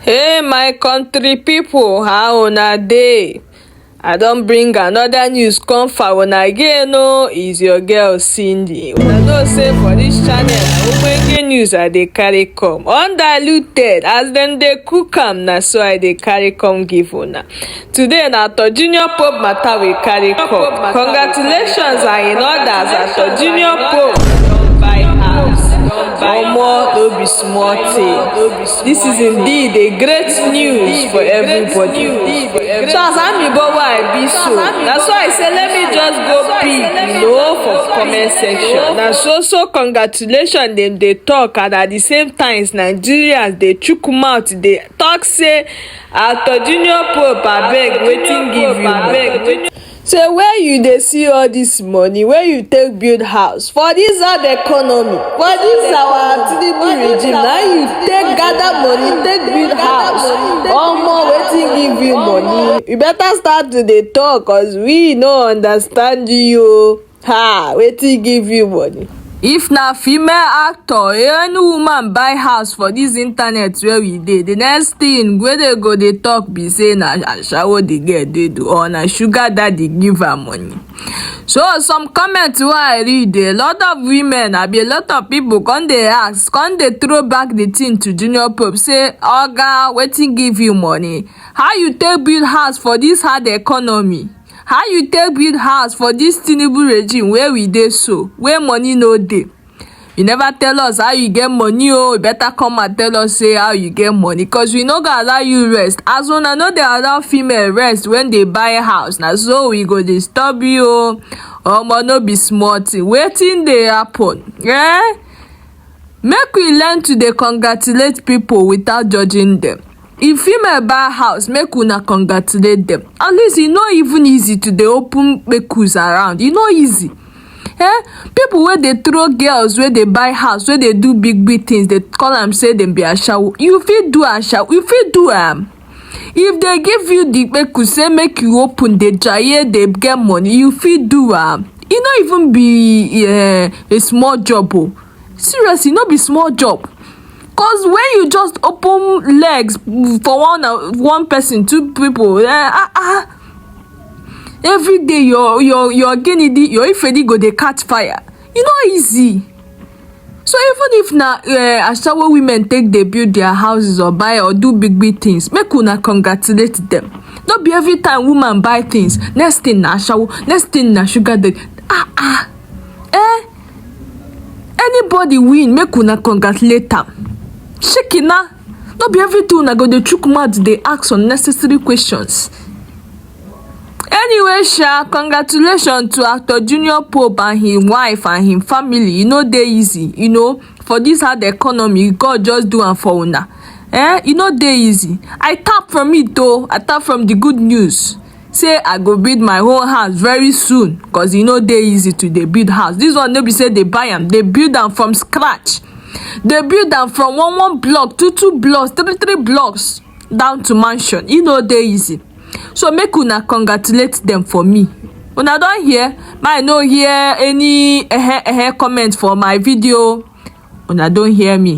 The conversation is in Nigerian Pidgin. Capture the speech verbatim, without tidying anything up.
Hey, my country people, how una dey? I don bring another news come for una again o. Is your girl Cindy. Una know say for this channel, na ogbonge news I dey carry come. Undiluted, as dem dey cook am, na so I dey carry come give una. Today na Actor Junior Pope matter we carry come. Congratulations and in orders, Actor Junior Pope don buy house. Omo, no be small thing. This is indeed a great news for everybody. So as Ami Bobo I be so, that's why I say let me just go peep, you know, for comment section. Na so so congratulations dem dey talk, and at the same times Nigerians dey chook mouth dey talk say Actor Junior Pope, abeg, wetin give you money? Say where you dey see all this money, where you take build house for this hard economy, for this our Tinubu regime, na you take gather money, take build house. Omo, wetin give you money? You better start to dey talk, cause we no understand you o. Ha, wetin give you money? If na female actor, any woman buy house for this internet where we dey, the next thing wey they go dey talk be say na ashawo the girl dey do, or na sugar daddy give her money. So some comment wey I read, a lot of women, abi a lot of people come dey ask, come dey throw back the thing to Junior Pope, say, "Oga, wetin give you money? How you take build house for this hard economy? How you take build house for this Tinubu regime where we dey so, where money no dey?" You never tell us how you get money o. You better come and tell us say how you get money, cause we no go allow you rest. As una no dey allow female rest when they buy house, na so we go disturb you o. Omo, no be small thing. Wetin dey happen? Eh? Make we learn to dey congratulate people without judging them. If female buy house, make una congratulate them. At least e no even easy to dey open kpekus around. E no easy. Eh? People wey dey throw girls wey dey buy house, wey dey do big big things, dey call am say dem be ashawo. You fit do ashawo, you fit do am. If they give you the kpekus say make you open, dey jaye, dey get money, you fit do am. E no even be eh, a small job o. Seriously, no be small job. Cause when you just open legs for one uh, one person, two people, eh, ah, ah, every day your your your ginidi, your ifedi go dey catch fire. E no easy. So even if na uh, ashawo women take dey build their houses or buy or do big big things, make una congratulate them. No be every time woman buy things, next thing na ashawo, next thing na sugar daddy. Ah, ah. Eh? Anybody win, make una congratulate am. Shikina, no be everything una go dey chook mouth dey ask unnecessary questions. Anyway sha, congratulations to Actor Junior Pope and him wife and him family. E no dey easy, you know, for this hard economy, God just do am for una. Eh, e no dey easy. I tap from it o, I tap from the good news. Say I go build my own house very soon, cause e no dey easy to dey build house. This one no be say they buy am, they build am from scratch. They build am from one one block, two two blocks, three three blocks, down to mansion. E no dey easy. So make una congratulate them for me. Una don hear? Make I no hear any eh eh comment for my video. Una don hear me?